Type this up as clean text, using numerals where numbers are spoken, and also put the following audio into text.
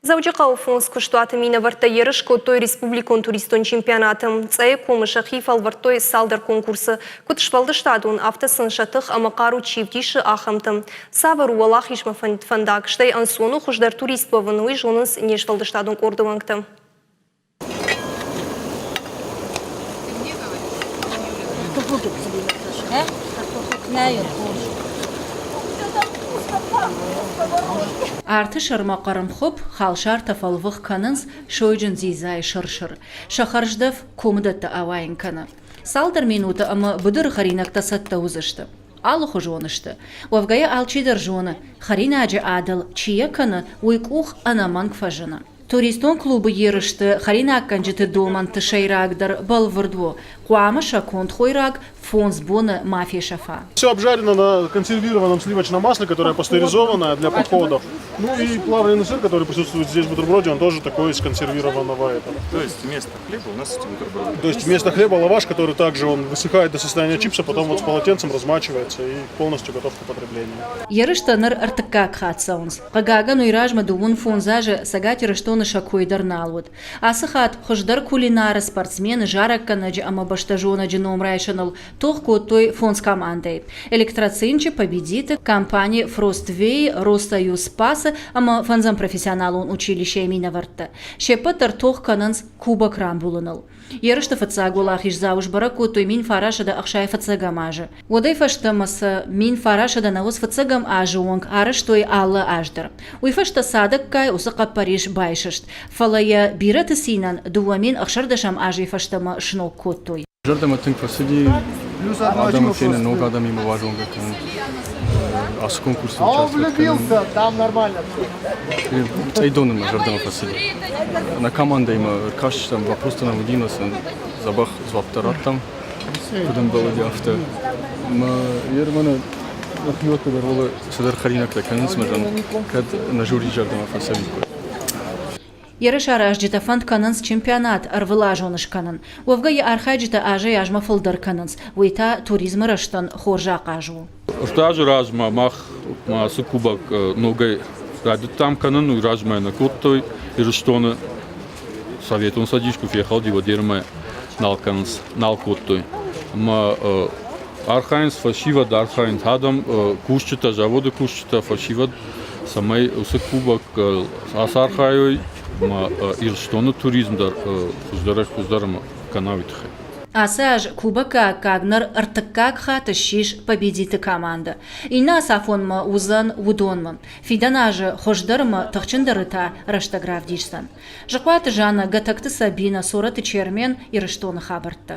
Дзӕуджыхъӕуы фондз куыстуаты минӕвӕрттӕ ерыс кодтой республикон туристон чемпионаты. Цъӕйы комы сӕхи фӕлвӕрдтой цалдӕр конкурсы. Куыд сфӕлдыстадон, афтӕ сын сӕ тых ӕмӕ хъару чи вдисы, ахӕмты. Цавӕр у уӕлахизмӕ фӕндаг, стӕй ӕнцон у хуыздӕр турист уӕвын, уый зонынц не сфӕлдыстадон къорды уӕнгтӕ. Арты сӕрмӕ хъӕрмхуыпп, халсартӕ фӕлвых кӕнынц сойджын дзидзайы сыр-сыр. Сӕ хӕрздӕф комыдӕттӕ ауайын кӕны. Цалдӕр минуты ӕмӕ быдыры хӕринӕгтӕ цӕттӕ уыдзысты. Алыхуызон сты. Уӕвгӕ алчидӕр зоны, хӕринаджы адыл чи йӕ кӕны, уый къух ӕнӕмӕнг фӕзыны. Туристон клубы ерысты хӕринаггӕнджыты домӕнты сӕйрагдӕр бӕлвырд у, хъуамӕ сӕ конд хойраг фондз боны ма фесӕфа. Все обжарено на консервированном сливочном масле, которое пастеризованное для походов. Ну и плавленый сыр, который присутствует здесь в бутерброде, он тоже такой из консервированного этого. То есть вместо хлеба у нас эти бутерброды. То есть вместо хлеба лаваш, который также он высыхает до состояния чипса, потом вот с полотенцем размачивается и полностью готов к употреблению. Ерыстӕ ныр ӕртыккаг хатт цӕуынц. Хъыгагӕн, уый размӕ дыууын фондз азы Цӕгат Ирыстоны сӕ кой дӕр нал уыд. Ацы хатт хуыздӕр кулинары, спортсмены, зарӕггӕнӕджы ӕмӕ бӕстӕзонӕджы ном райсыныл тох кодтой фондз командӕйы: Электроцинчы, Победиты, компани Фроствей, Россоюз Спас-ы ӕмӕ фӕндзӕм профессионалон училищейы минӕвӕрттӕ. Се ппӕт дӕр тох кӕнынц кубок рамбулыныл. Ерысты фыццаг уӕлахиздзауы сбӕрӕг кодтой 1965 азы. Уӕдӕй фӕстӕмӕ сӕ 1995 азы онг арӕзтой алы аз дӕр. Уый фӕстӕ цадӕггай уыцы хъӕппӕрис байсыст, фӕлӕ йӕ бирӕты цинӕн 2016 азӕй фӕстӕмӕ сног кодтой. Зӕрдӕмӕ тынг фӕцыди адӕмы фенын, ног адӕмимӕ базонгӕ кӕнын, ацы конкурсы участвовать кӕнын. Цъӕйдоны мӕ зӕрдӕмӕ фӕцыди. Нӕ командӕимӕ ӕркастыстӕм, вопростӕ нӕм уыди, ӕмӕ сын дзӕбӕх дзуапп дӕр радтам. Куыд ӕмбӕлыди, афтӕ. Мӕ Ерманы нӕхиуӕттӕ дӕр уӕле цыдӕр хӕринӕгтӕ кӕнынц, мӕ зӕн, кӕд нӕ жюри зӕрдӕмӕ фӕцӕуиккой. Ерысаразджытӕ фӕнд кӕнынц чемпионат ӕрвылазон скӕнын. Уӕвгӕ йӕ архайджытӕ азӕй-азмӕ фылдӕр кӕнынц. Уый та туризмы рӕзтӕн хорз ахъаз у. Ӕртӕ азы размӕ мах ацы кубок ногӕй райдыдтам кӕнын, уый размӕ нӕ кодтой Ирыстоны Советон Цӕдис куы фехӕлди, уӕд ермӕ нал кӕнынц, нал кодтой. Ӕмӕ архайынц фӕсивӕд, архайынц адӕм, кусджытӕ, заводы кусджытӕ, фӕсивӕд, цӕмӕй уыцы кубок ацархайой ӕмӕ Ирыстоны туризм дӕр хуыздӕрӕй-хуыздӕр кӕна, уый тыххӕй. Ацы аз Кубокы аккаг ныр ӕртыккаг хатт ссис Победиты командӕ. Иннӕ ацафонмӕ уыдзӕн уыдонмӕ. Фидӕн азы хуыздӕр ӕмӕ тыхджындӕры та рӕстӕг равдисдзӕн. Зыхъуаты Жаннӕ, Гӕтӕгты Сабинӕ, Цорӕты Чермен, Ирыстоны хабӕрттӕ.